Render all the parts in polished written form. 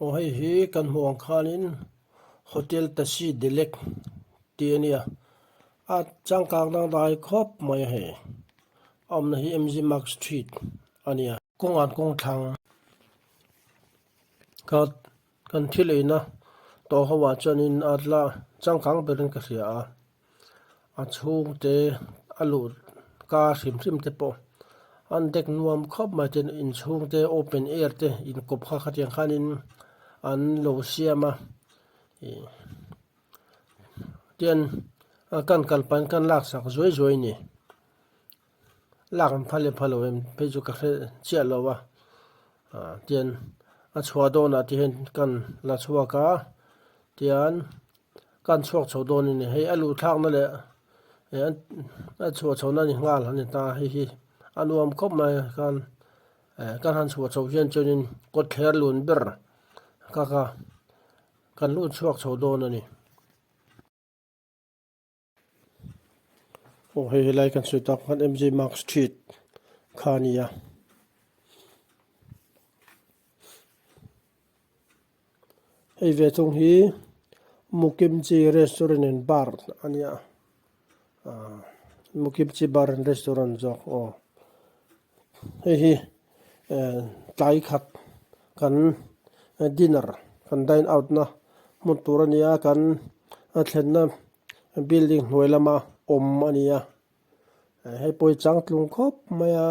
Aw hei hi kan hmuh ang khanin hotel taxi delek tih a nia a changkang dangdai khawp mai a hei a awmna hi M G mark street a nia. Kawngah kawng thlang ka kan thil eina tawh ho ah chuanin a la changkang berin ka hria a. A chhungte a luh kar hrim hrim te pawh an dek nuam khawp mai ten inchhungte open air te inkawp kha khatiang khanin an lo siam a ih tian kan kal pahin kan laksak zuai zuai a ni lak an phal leh phal lo em phei chu ka hre chiah lo a ah tian a chhuah dawnah te hian kan la chhuak a tian. Kan chhuak chho dawn a ni. Hei a luh thlakna leh a chhuah chhohna a ni nghal a ni ta. Hei hi a nuam khawp mai a khan kan han chhuah chho hian chuanin kawtthler lun ber kha kha kan lut chhuak chho dawn a ni. Aw hei helai kan sawi tak khan M G Mark Street kha a ni a. Hei ve thung hi Mukimchi restaurant and bar a nia ah Mukimchi bar and restaurant zawk aw hei hi eh tlai khat kan dinner kan dine out na hmun tur a nia kan a thlenna building hnuai lama awm a ni a hei pawh hi changtlung khawp mai a.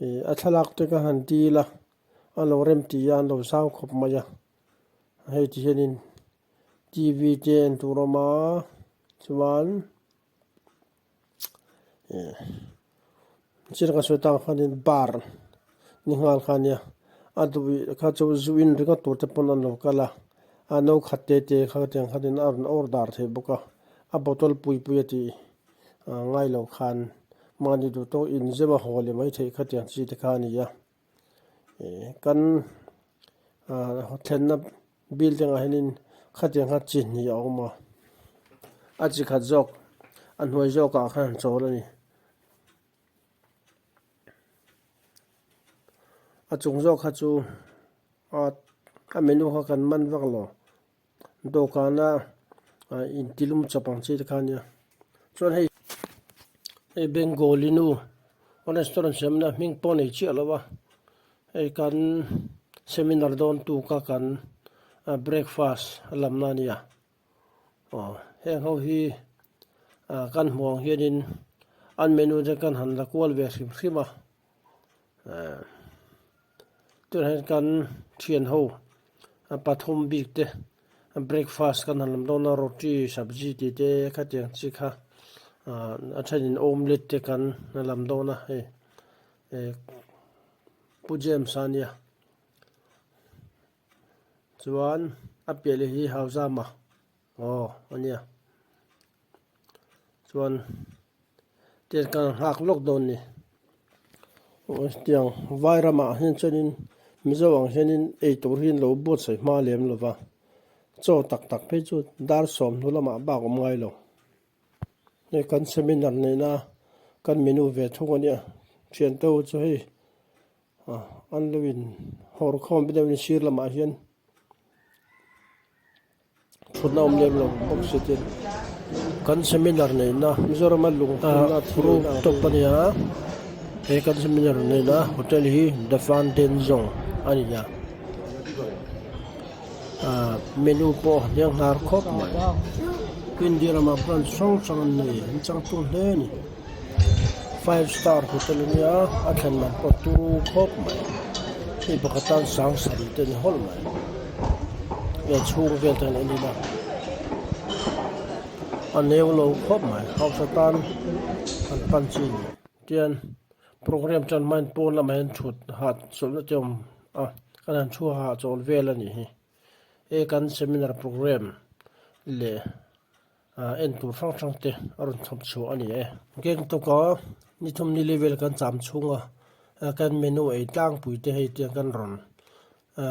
Ih a thlalak te ka han dil a a lo rem ti a an lo zau khawp mai a hei ti hianin t v te en tur a awm a chuan ih chin ka sawi tak khanin bar ni nghal kha ania a duh ih kha chu zu in ringawt tur te pawn an lo kal a a no khat te te kha tiang khanin a rawn order thei bawk a a bottle pui pui a tih. Ngai lo khan mahni duh tawk inzem a haw leh mai theih kha tiang chi te kha a ni a kan thlenna building ah hianin khatiang kha chi hnih a awm a a chi khat zawk a hnuai zawk ah khan an chawl a ni a chung zawk kha chu a menu kha kan man vak lo. Dawhkana intilum chawp ang chi te kha a nia chuan hei hei Bengali nu restaurant siamna hming pawh a nei chiah lo a hei kan seminar dawn tuk a kan breakfast a lamna a nia aw heng ho hi kan hmuh ang hianin an menu te kan han la kual ve hrim hrim a. Tunah hian kan thian ho pathum bik te breakfast kan han lam dawn a roti sabji tih te khatiang chi kha a thenin omelette te kan lam dawn a hei Pu James a nia chuan a piah leh hi Hauzama aw a nia. Chuan tiang kan nghak lawk dawn ni. Tiang vai ramah hian chuanin Mizo ang hianin ei tur hi an lo buatsaih hma lem lo va. Chaw tak tak phei chu dar 10 lamah bak awm ngai lo. Hei kan seminar neihna kan menu ve thung a nia. Thiante ho chu hei an lo in hawr khawm deuhin sir lamah hian. Thutna awm lem lo bawk si tin kan seminar neihna Mizorama lungphunna roof top a nia he kan seminar neihna hotel hi the fountain zawng a ni a ah menu pawh a hniang hnar khawp mai India ramah branch hrang hrang an nei an changtu hle a ni. Five star hotel a nia a thlen man pawh turu khawp mai hei pakhat tan 7000 te a ni hawlh mai hei chhung vel te an en ila a neu lo khawp mai hausa tan an pan chi a ni tian program tan hmain pawn lamah hian thut hat chawlhna te awm a kan han thu hahchawl vel a nih hi he kan seminar program leh. En tur hrang hrang te a rawn chhawp chhuah a ni e. Gangtok a ni thum ni level kan cham chhung a kan menu ei tlangpui te hei tiang kan rawn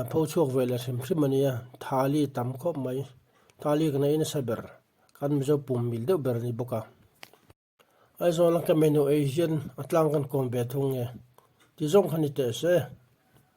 pho chhuak ve leh hrim hrim a nia thali tam khawp mai thali kan ei nasa ber kan Mizo pum mil deuh ber a ni bawk a. Aizawl a ka menu ei hian a tlang kan kawm ve thung nge ti zawng kha ni teh se.